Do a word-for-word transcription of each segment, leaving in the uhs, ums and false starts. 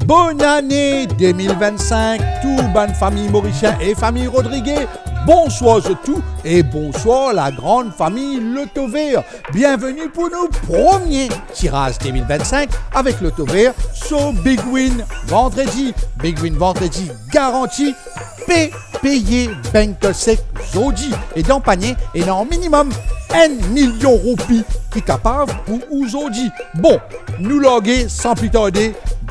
Bonn ane de mil vinn-sink, tou bann fami morisien e fami rodrige, bonswar zot tou e bonswar lagran fami Loto Ver. Bienveni pou nou premie tiraz de mil vinn-sink avek Loto Ver so Big Win Vandredi. Big Win Vandredi garanti, pe peye bank sek zordi. E dan panie, ena minimem enn milion roupi ki kapav pou ou zordi. Bon, nou large san pli tarde,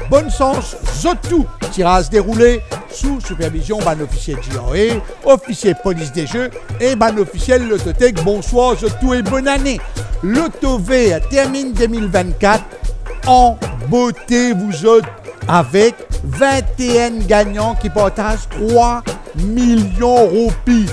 bonn sans zot tou. Tiraz deroule sou sipervizion bann ofisie G R A, ofisie polis de ze e bann ofisiel Lototek. Bonswar zot tou e bonn ane. Loto Ver terminn de mil vinn-kat an bote, vouzot, avek vinte-enn gagnan ki partaz trwa milion roupi.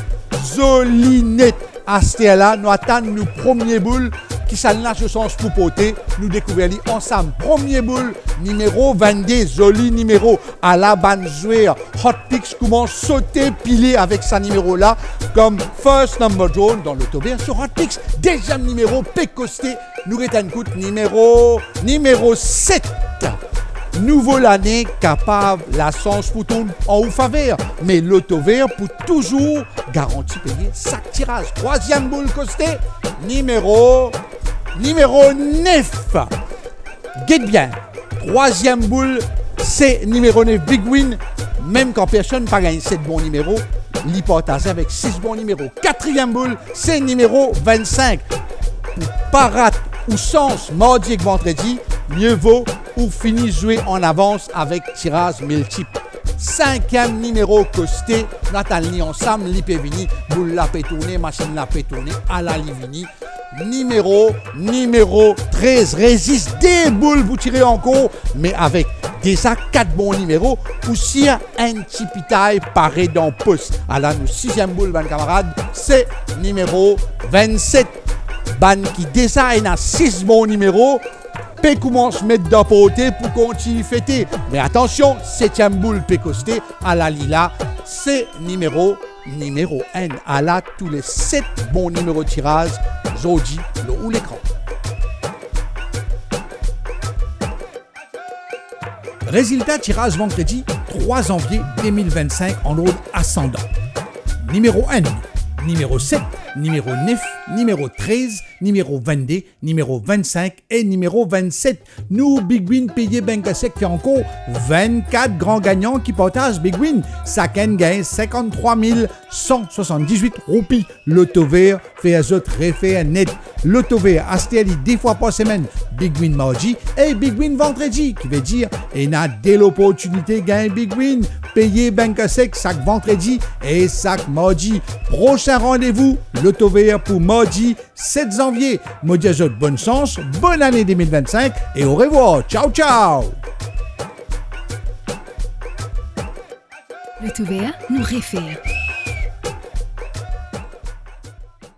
Zoli net. Asterla, nou atann nou premie boul, kisannla so sans pou porte, nou dekouver li ansam. Premie boul, nimero vennde, zoli nimero. Ala bann zwer Hot Picks koumans sote pile avek sa nimero la, kom first number drawn dan Loto Ver so Hot Picks. Deziem nimero pe koste, nou ret enn kout, nimero, nimero set. Nouvo lane kapav lasans pou tourn an ou faver, me Loto Ver pou touzour garanti peye sak tiraz. Trwaziem boul koste, nimero, nimero nef. Get bien, trwaziem boul, se nimero nef, Big Win. Mem kan personn pa gagn set bon nimero, li partaze avek sis bon nimero. Katriem boul, se nimero vinn-sink. Pou pa rat ou sans mardi ek vandredi, mie vo ou fini zwe an avans avek tiraz miltip. Sinkiem nimero koste, nou atann li ansam, li pe vini, boul la pe tourne, masinn la pe tourne, ala li vini. Nimero, nimero trez, res zis de boul pou tire ankor, me avek deza kat bon nimero, ou sir enn ti pitay pare dan pos. Ala nou siziem boul, bann kamarad, se nimero vinn-set. Bann ki deza ena sis bon nimero, pe koumans met dan porte pou kontign fete. Me atansion, setiem boul pe koste, ala li la, se nimero, nimero enn. Ala tou le set bon nimero tiraz zordi lor ou lekran. Rezilta tiraz vandredi trwa zanvie de mil vinn-sink an lord asandan. Nimero enn, nimero set, nimero nef, nimero trez, nimero vennde, nimero vinn-sink e nimero vinn-set. Nou Big Win peye bank sek, fer ankor vinn-kat gran gagnan ki partaz Big Win. Sakenn gagn sinkant-trwa mil san swasann-diz-wit roupi. Loto Ver fer zot refer net. Loto Ver aster li de fwa par semenn, Big Win mardi e Big Win vandredi, ki vedir ena de loportinite gagn Big Win, peye bank sek sak vandredi e sak mardi. Prosin randevou Loto Ver pou mardi set zanvie. Mo dir zot bonn sans, bonn ane de mil vinn-sink e orevwar. Tchao, tchao. Loto Ver, nou refer.